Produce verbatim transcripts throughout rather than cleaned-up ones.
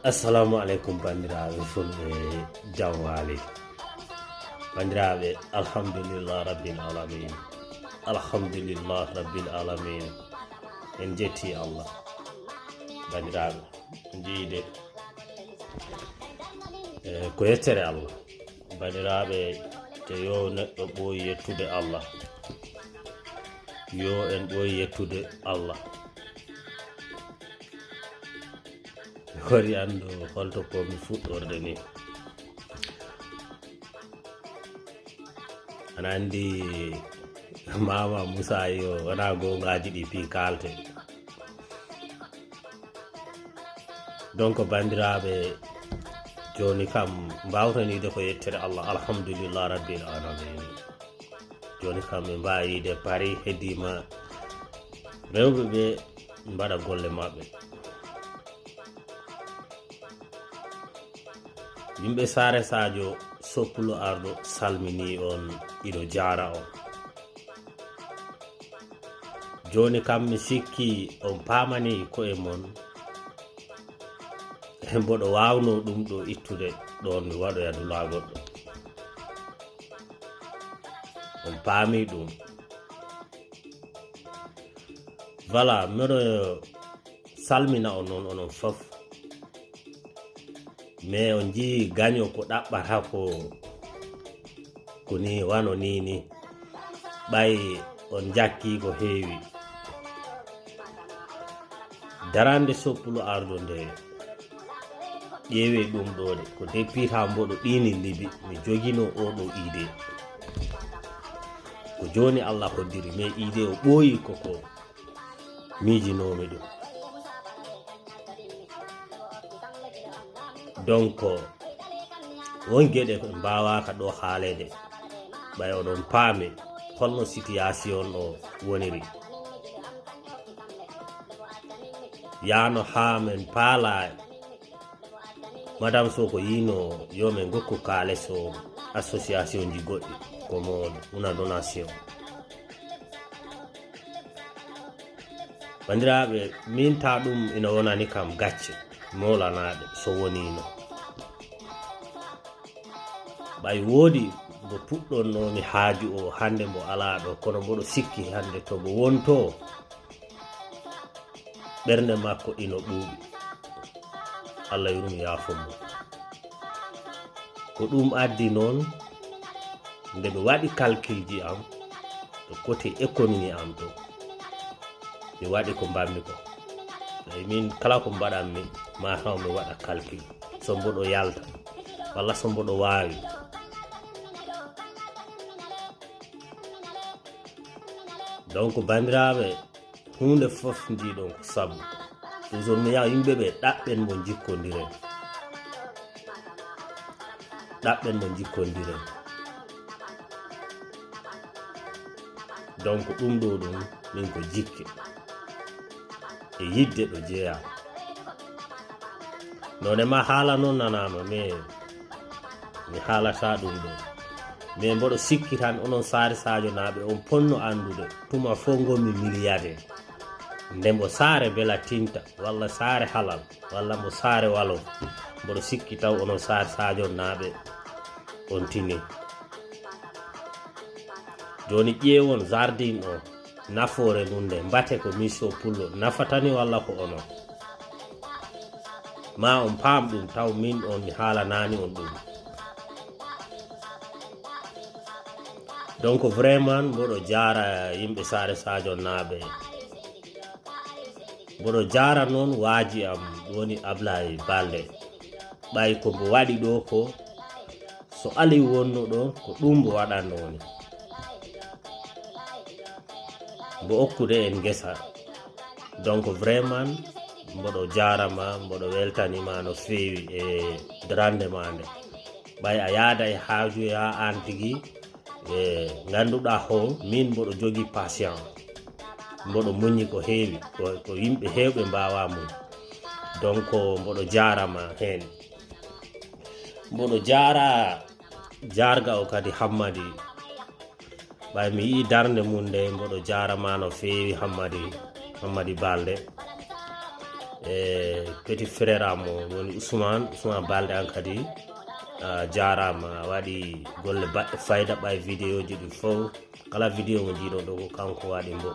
Assalamu aleykum, banndiraaɓe fulɓe, jam waali. Banndiraaɓe, alhamdulillah rabbil alamin. Alhamdulillah rabbil alamin. En jetti Allah. Banndiraaɓe, njiide, eh, ko yettere Allah. Banndiraaɓe, te yo neɗɗo ɓooyi yettude Allah. Yo en ɓooyi yettude Allah. Hori anndu holto ko mi fuɗɗorde ni. Ana anndi Mama Moussa yo wona goongaaji ɗi pi kaalte. Donc, banndiraaɓe, jooni kam mbaawtaniide ko yettere Allah, alhamdulillah rabbil alamin. Jooni kam ɓe mbaawiide Paris, heddiima rewɓe ɓe mbaɗa golle maɓɓe. Yimɓe Saare Sadio, Soppulo Arɗo salminii on, iɗo jaara on. Jooni kam mi sikki on paamanii ko'e mon. Mboɗo waawnoo ɗum ɗo ittude ɗoon mi waɗoya dulaa goɗɗo. On paamii ɗum. Voilà, mboɗo salmina on noon onon fof. Mais on njii gaño ko ɗaɓɓata ko, ko ni wano ni ni. Ɓay on njakkii ko heewi. Darande Soppulo Arɗo nde, ƴeewee ɗum ɗo de, ko depuis taa mboɗo ɗiini Libi, mi joginoo oo ɗo idée. Ko jooni Allah hoddiri, mais idée o ɓooyi ko ko miijinoomi ɗum. Donc, won geɗe ko mbaawaaka ɗo haaleede. Ɓay oɗon paami holno situation o woniri. Yaano haa men paalaa Madame Sow ko yiino yo men ngokku kaalis o association ji goɗɗi, ko mo una donation. Banndiraaɓe, min taa ɗum ina wonani kam gacce moolanaaɗe so woniino. Ɓay woodi mo puɗɗonnoomi haaju o hannde mo alaa ɗo, kono mboɗo sikki hannde to mo wontoo. Ɓernde makko ino ɓuuɓi. Allah yurmo yaafo mo. Ko ɗum addi noon nde mi waɗi calcul ji am to côté économie am to, mi waɗi ko mbaɗmi ko. Eyi, min kala ko mbaɗanmi ma taw mi waɗa calcul, so mboɗo yalta walla so mboɗo waawi. Donc, banndiraaɓe, huunde fof njiiɗon ko sabu. Toujours mi wiya yimɓe ɓe, ɗaɓɓen mo njikkondiren. Ɗaɓɓen mo njikkondiren. Donc, ɗum ɗo ɗum, min ko jikke. E yidde ɗo jeeya. Noone ma haala noon nanaama, mais mi haalata ɗum ɗo. Mais mboɗo sikki tan onon Saare Sadio naaɓe on ponno anndude tuma fof ngonmi milliardaire. Nde mbo Saare Bela tinta, walla Saare Halal, walla mbo Saare Walo, mboɗo sikki taw onon Saare Sadio naaɓe on tini. Jooni ƴeewon jardin o, nafoore mum nde, mbate ko Miso Pullo nafatani walla ko onon? Ma on paam ɗum, taw min on mi haalanaani on ɗum. Donc vraiment mboɗo jaara yimɓe Saare Sadio naaɓe. Mboɗo jaara noon waaji am woni Ablaye Balde. Ɓay ko mbo waɗi ɗo ko, so Aliou wonno ɗo, ko ɗum mbo waɗanno woni. Mbo okkude en ngesa. Donc vraiment mboɗo jaarama, mboɗo weltanima no feewi e darande ma nde. Ɓay a yaada e haaju ya an tigi, e ngannduɗaa ho min mboɗo jogii patient, mboɗo muñi ko heewi, ko, ko yimɓe heewɓe mbaawa muñ. Donc mboɗo jaarama heen. Mboɗo jaara jaarga o kadi Hammadi. Ɓay mi yii darnde mum nde, mboɗo jaarama no feewi Hammadi, Hammadi Balde. E petit frère am o woni Ousmane, Ousmane Balde an kadi, a jaaraama, a waɗi golle baɗɗe fayda, ɓay vidéo ji ɗi fof, kala vidéo mo jiiɗon ɗo ko kanko waɗi mbo.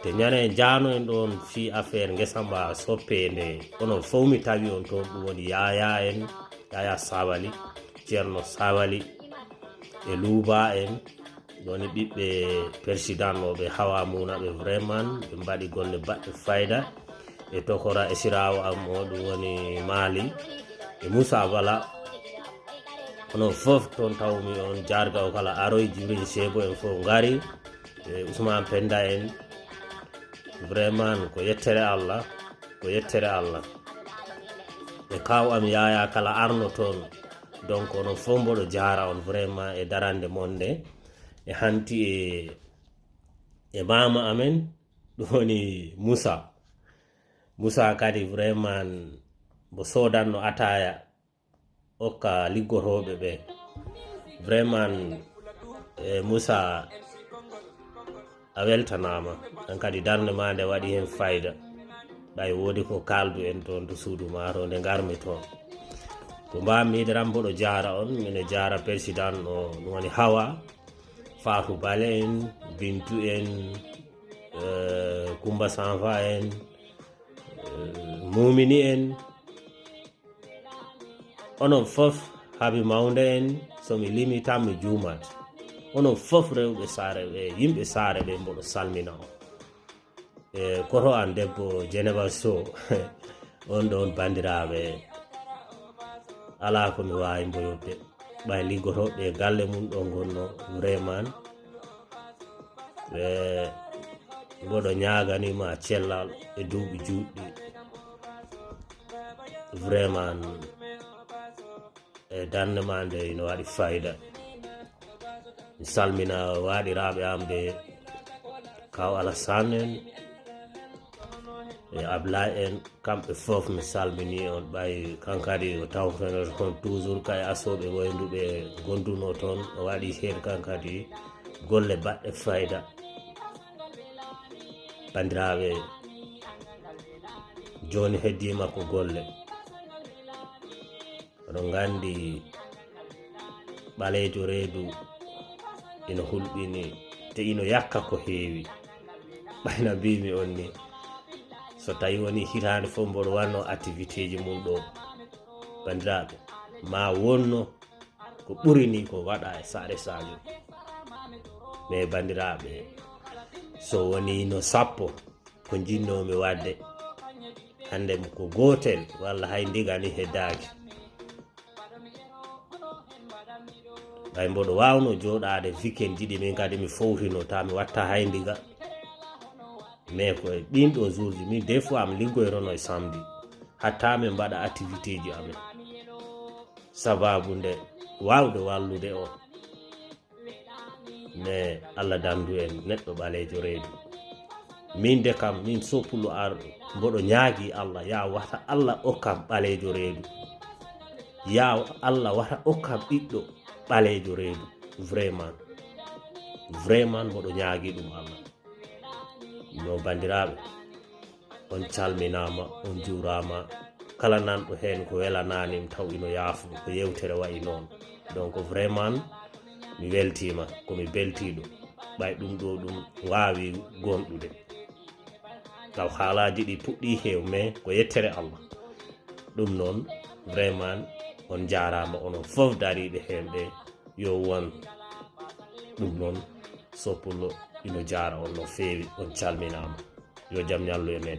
Te ñande jaano en ɗon fii affaire ngesa mba soppeende, onon fof mi tawi on toon, ɗum woni Yaya en, Yaya Sabali, Ceerno Sabali, e Luuba en, woni ɓiɓɓe persidanooɓe Hawa Muna ɓe, vraiment ɓe mbaɗi golle baɗɗe fayda. E tokora e siraawo am o, ɗum woni Mali, e Moussa Bala. Onon fof toon tawmi on, jaarga o kala aroy, Jibril Sebo en fof ngari, e Ousmane Penda en. Vraiment ko yettere Allah, ko yettere Allah. E kaaw am Yaya kala arno toon. Donc onon fof mboɗo jaara on vraiment e darande mon nde, e hanti e, e maama amen, ɗum woni Moussa. Moussa kadi vraiment mbo soodanno ataya okka liggotooɓe ɓe. Vraiment, e Moussa, a weltanaama. An kadi darnde ma nde waɗi heen fayda. Ɓay woodi ko kaaldu en toon to suudu ma to nde ngarmi toon. Ko mbaammi yiɗeram mboɗo jaara on, mine jaara persidan o, ɗum woni Hawa, Fatou Bale en, Bintu en, eh, Kumba Sanfa en, eh, Mumini en. Onon fof, Habi Mawnde en, so mi limi tan mi juumat. Onon fof rewɓe saare ɓe, yimɓe saare ɓe mboɗo salmina on. E koto an debbo Jeneba Sow, on ɗon banndiraaɓe, alaa ko mi waawi mboyodde. Ɓay liggotooɓe e galle mum ɗo ngonno vraiment. E mboɗo ñaaganiima cellal e duuɓi juutɗi. Vraiment, e darnde ma nde ino waɗi fayda. Mi salmina waaɗiraaɓe am ɓe, Kaw Alassane en, e Ablaye en, kamɓe fof mi salmini on. Ɓay kan kadi o tawtonoto kon toujours kay asooɓe woynduɓe gonduno toon, o waɗi heen kan kadi golle baɗɗe fayda. Banndiraaɓe, jooni heddiima ko golle. Oɗon nganndi ɓaleejo reedu ino hulɓini, te ino yakka ko heewi. Ɓayna mbimi on ni, so tawi woni hitaande fof mboɗo wanno activité ji mum ɗo, banndiraaɓe, ma wonno ko ɓuri ni ko waɗa e Saare Sadio. Mais banndiraaɓe, so woni no sappo ko njinnoomi waɗde, hannde ko gootel walla hay ndiga ni heddaaki. Ɓay mboɗo waawno jooɗaade weekend ɗiɗi, min kadi mi fowtino, ta mi watta hay ndiga. Mais ko e ɗin ɗo jour ji, min des fois mi liggoytono e samedi, hatta min mbaɗa activité ji amen. Sababu nde waawde wallude on. Mais Allah dandu en neɗɗo ɓaleejo reedu. Min de kam, min Sow Pullo Arɗo, mboɗo ñaagi Allah, ya wata Allah okkam ɓaleejo reedu. Ya Allah wata okkam ɓiɗɗo ɓaleejo reedu. Vraiment. Vraiment mboɗo ñaagi ɗum Allah. No banndiraaɓe, on calminaama, on njuuraama. Kala nanɗo heen ko welanaani mi taw ino yaafo, ko yewtere wayi noon. Donc vraiment, mi weltiima, ko mi beltiiɗo. Ɓay ɗum ɗo ɗum waawi gonɗude. Taw haalaaji ɗi puɗɗii heew, mais ko yettere Allah. Ɗum noon, vraiment, on njaaraama, onon fof dariiɓe heen ɓe, yo won. Ɗum noon, Sow Pullo ino jaara on no feewi, on calminaama. Yo jam ñallu e men.